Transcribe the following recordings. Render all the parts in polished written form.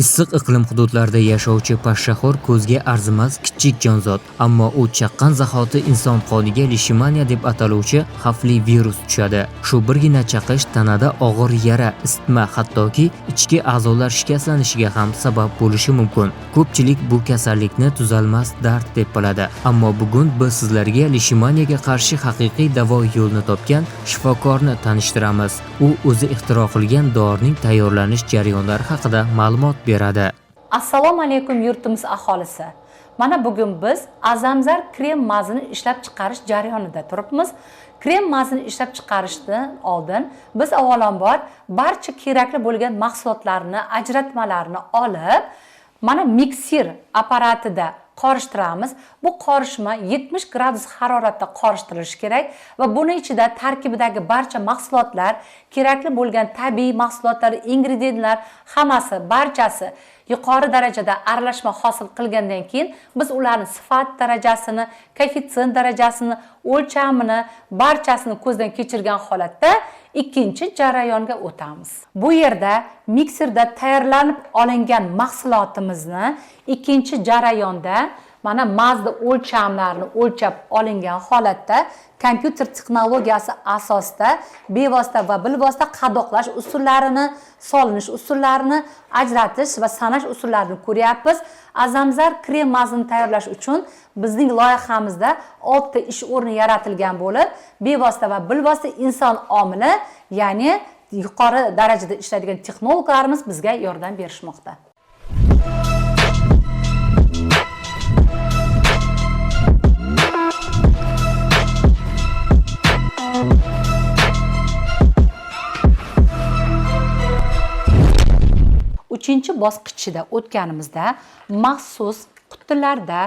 Issiq iqlim hududlarida yashovchi pashshaxo'r ko'zga arzimas kichik jonzot, ammo u chaqqan zahoti inson qoniga leishmaniya deb ataluvchi xavfli virus tushadi. Shu birgina chaqish tanada og'ir yara, isitma, hattoki ichki a'zolar shikastlanishiga ham sabab bo'lishi mumkin. Ko'pchilik bu kasallikni tuzalmas dard deb biladi, ammo bugun biz sizlarga leishmaniyaga qarshi haqiqiy davo yo'lini topgan shifokorni tanishtiramiz. U o'zi ixtiro qilgan dorining tayyorlanish jarayonlari haqida ma'lumot beradi. Assalomu alaykum yurtimiz aholisi. Mana bugun biz Azamzar krem mazini ishlab chiqarish jarayonida turibmiz. Krem mazini ishlab chiqarishdan oldin biz avvalambor barcha kerakli bo'lgan mahsulotlarni, ajratmalarni olib, mana mikser apparatida qorishtiramiz. Bu qorishma 70 gradus haroratda qorishtirilishi kerak va buni ichida tarkibidagi barcha mahsulotlar, kerakli bo'lgan tabiiy mahsulotlar, ingrediyentlar hammasi, barchasi yuqori darajada aralashma hosil qilgandan keyin biz ularning sifat darajasini, koeffitsient darajasini, o'lchamini barchasini ko'zdan kechirgan holatda ikkinchi jarayonga o'tamiz. Bu yerda mikserda tayyorlanib olingan mahsulotimizni ikkinchi jarayonda mana mazda o'lchamlarini o'lchab olingan holatda kompyuter texnologiyasi asosida bevosita va bilvosita qadoqlash usullarini, solinish usullarini, ajratish va sanash usullarini ko'ryapmiz. Azamzar krem mazini tayyorlash uchun bizning loyihamizda 6 ta ish o'rni yaratilgan bo'lib, bevosita va bilvosita inson omili, ya'ni yuqori darajada ishlaydigan texnologlarimiz bizga yordam berishmoqda. Uchinchi bosqichida o'tganimizda maxsus qutilarda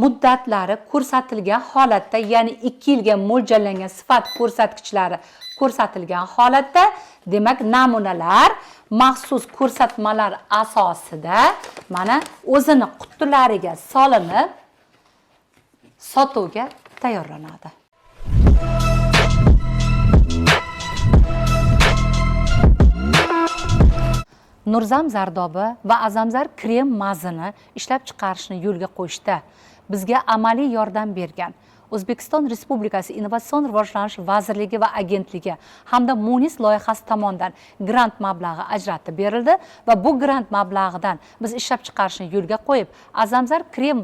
muddatlari ko'rsatilgan holatda, ya'ni 2 yilga mo'ljallangan sifat ko'rsatkichlari ko'rsatilgan holatda, demak namunalar maxsus ko'rsatmalar asosida mana o'zini qutilariga solinib sotuvga tayyorlanadi. Nurzam zardobi va Azamzar krem mazini ishlab chiqarishni yo'lga qo'yishda bizga amaliy yordam bergan O'zbekiston Respublikasi Innovatsion rivojlanish vazirligi va agentligi hamda Munis loyihasi tomonidan grant mablag'i ajratib berildi va bu grant mablag'idan biz ishlab chiqarishni yo'lga qo'yib, Azamzar krem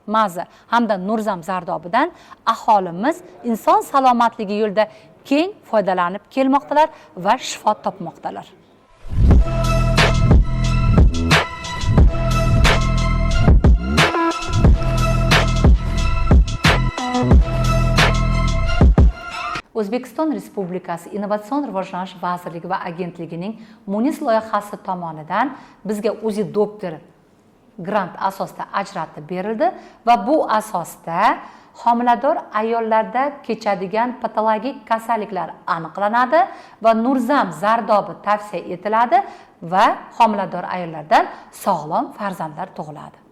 mazi hamda Nurzam zardobidan aholimiz inson salomatligi yo'lida keng foydalanib kelmoqdalar va shifo topmoqdalar. O'zbekiston Respublikasi Innovatsion rivojlanish vazirligi va agentligining Munis loyihasi tomonidan bizga UZI doktor grant asosida ajratib berildi va bu asosda homilador ayollarda kechadigan patologik kasalliklar aniqlanadi va Nurzam zardobi tavsiya etiladi va homilador ayollardan sog'lom farzandlar tug'iladi.